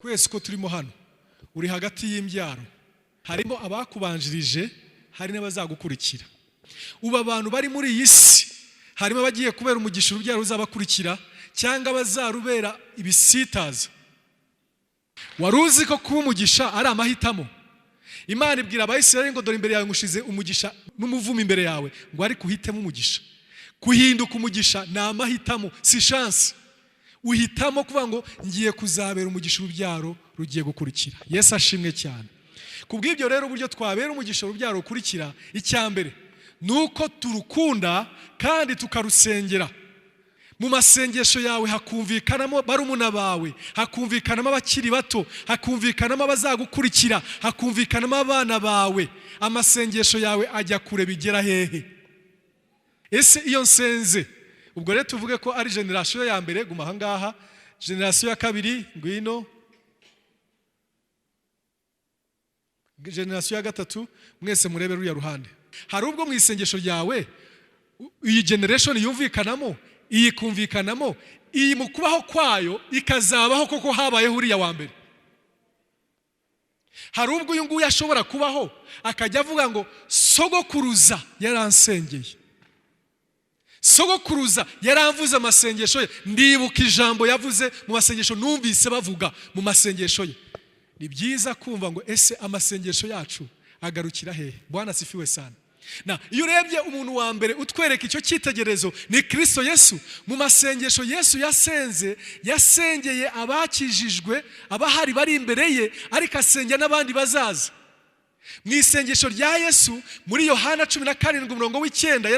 Twese uko turimo hano, uri hagati y'imbyaro. Harimo abakubanjirije, hari n'abazagukurikira. Ubu abantu bari muri iyi si, harimo abagiye kubera umugisha urubyaro ruzabakurikira, cyangwa abazarubera ibisitaza. Wari uzi ko kuba umugisha ari amahitamo? Imana ibwira Abayisiraheli ngo: "Dore imbere yawe ngushize umugisha n'umuvumo imbere yawe," ngo ariko uhitemo umugisha. Kuhinduka umugisha ni amahitamo, si chance. Uhitamo kuvuga ngo: "Ngiye kuzabera umugisha urubyaro rugiye gukurikira." Yesu ashimwe cyane. Ku bw'ibyo rero, uburyo twabera umugisha urubyaro rukurikira, icya mbere ni uko turukunda kandi tukarusengera. Mu masengesho yawe hakumvikanamo barumuna bawe, hakumvikanamo abakiri bato, hakumvikanamo abazagukurikira, hakumvikanamo abana bawe. Amasengesho yawe ajya kure bigera hehe? Ese iyo nsenze, ubwo rero tuvuge ko ari génération ya mbere, guma ahangaha. Génération ya kabiri, ngwino. Génération ya gatatu, mwese murebe ruriya ruhande. Hari ubwo mu isengesho ryawe iyi generation yumvikanamo, iyi kumvikanamo, iyi mu kubaho kwayo ikazabaho koko habayeho uriya wa mbere? Hari ubwo uyu nguyu ashobora kubaho akajya avuga ngo: "Sogokuruza yaransengeye, sogokuruza yaramvuze amasengesho ye, ndibuka ijambo yavuze mu masengesho, numvise bavuga mu masengesho ye"? Ni byiza kumva ngo: ese amasengesho yacu agarukira hehe? Bwana asifiwe sana. Na iyo urebye, umuntu wa mbere utwereka icyo cyitegererezo ni Kirisito Yesu. Mu masengesho Yesu yasenze, yasengeye abakijijwe, abahari bari imbere ye, ariko asengera n'abandi bazaza. Mu isengesho rya Yesu muri Yohana 17 umurongo w'9,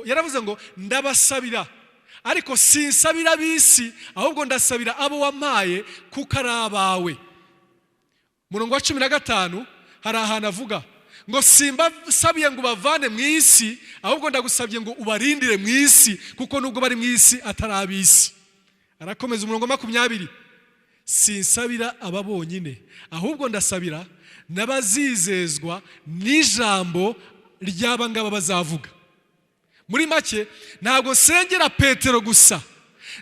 yaravuze ngo: "Ndabasabira, ariko sinsabira ab'isi, ahubwo ndasabira abo wampaye kuko ari abawe." Umurongo wa 15, hari ahantu avuga ngo: "Simbasabiye ngo ubavane mu isi, ahubwo ndagusabye ngo ubarindire mu isi, kuko nubwo bari mu isi atari ab'isi." Arakomeza, umurongo wa 20: "Sinsabira aba bonyine, ahubwo ndasabira n'abazizezwa n'ijambo ry'aba ngaba bazavuga." Muri make, ntabwo nsengera Petero gusa,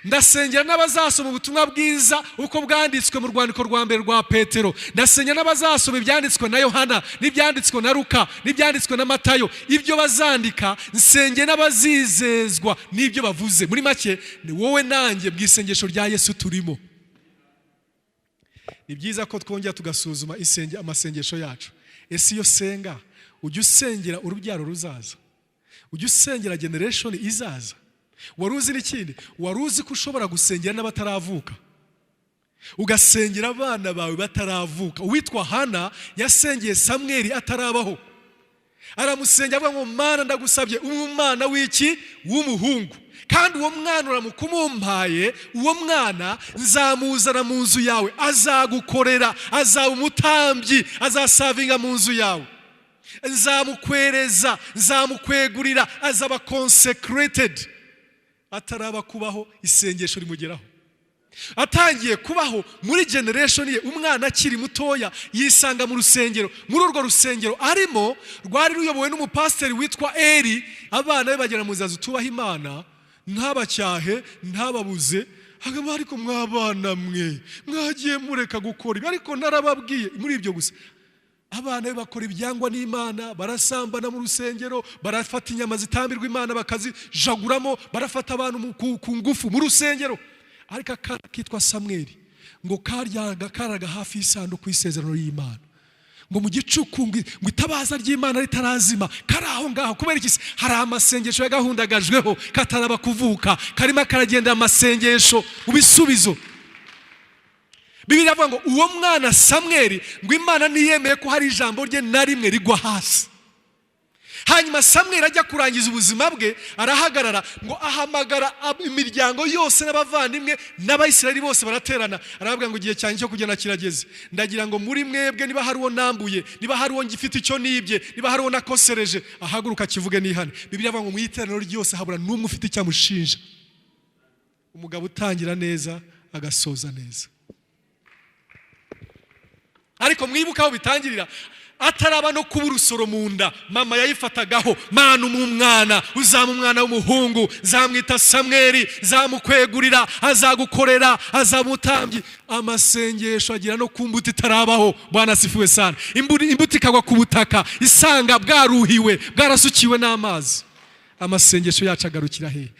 ndasengera n'abazasoma ubutumwa bwiza uko bwanditswe mu rwandiko rwa mbere rwa Petero. Ndasengera n'abazasoma ibyanditswe na Yohana, n'ibyanditswe na Luka, n'ibyanditswe na Matayo, ibyo bazandika. Nsenge n'abazizezwa n'ibyo bavuze. Muri make, ni wowe nanjye mu isengesho rya Yesu turimo. Ni byiza ko twongera tugasuzuma amasengesho yacu. Ese iyo senga, ujya usengera urubyaro ruzaza? Ujya usengera generation izaza? Wari uzi n'ikindi? Wari uzi ko ushobora gusengera n'abataravuka, ugasengera abana bawe bataravuka? Uwitwa Hana yasengeye Samweli atarabaho. Aramusengera avuga ngo: "Mana, ndagusabye umwana w'iki? W'umuhungu. Kandi uwo mwana uramuka umumpaye, uwo mwana nzamuzana mu nzu yawe, azagukorera, azaba umutambyi, azaservinga mu nzu yawe. Nzamukwereza, nzamukwegurira, azaba consecrated." Ataraba kubaho, isengesho rimugeraho. Atangiye kubaho muri generation ye, umwana akiri mutoya, yisanga mu rusengero. Muri urwo rusengero arimo rwari ruyobowe n'umupasiteri witwa Eri. Abana be bagera mu nzira zitubaha Imana. Ntabacyahe, ntababuze, hagaba: "Ariko mwabana mwe, mwagiye mureka gukora ibi?" "Ariko narababwiye." Muri ibyo gusa, abana be bakora ibyangwa n'Imana, barasambana mu rusengero, barafata inyama zitambirwa Imana bakazijaguramo, barafata abantu ku ngufu mu rusengero. Ariko akana kitwa Samweli ngo karyaga, karaga hafi y'isanduku y'isezerano y'Imana, ngo mu gicuku ngo itabaza ry'Imana ritarazima, kari aho ngaho. Kubera iki se? Hari amasengesho yagahundagajweho kataraba kuvuka, karimo karagenda amasengesho mu bisubizo. Bibiliya iravuga ngo uwo mwana Samweli, ngo Imana ntiyemeye ko hari ijambo rye na rimwe rigwa hasi. Hanyuma Samweli ajya kurangiza ubuzima bwe, arahagarara ngo ahamagara imiryango yose n'abavandimwe n'Abayisiraheli bose, baraterana. Arababwira ngo: "Igihe cyanjye cyo kugenda kirageze. Ndagira ngo muri mwebwe, niba hari uwo nambuye, niba hari uwo ngifite icyo nibye, niba hari uwo nakosereje, ahaguruka akivuge nihane." Bibiliya ivuga ngo mu iteraniro ryose habura n'umwe ufite icyo amushinja. Umugabo utangira neza agasoza neza. Ariko mwibuke aho bitangirira. Ataraba no kuba urusoro mu nda, mama yayifatagaho: "Mana, umwana uzaba umwana w'umuhungu, zamwita Samweri, zamukwegurira, azagukorera, azaba umutambyi." Amasengesho agira no ku mbuto itarabaho. Bwana asifiwe sana. Imbuto ikagwa ku butaka, isanga bwaruhiwe, bwarasukiwe n'amazi. Amasengesho yacu agarukira hehe?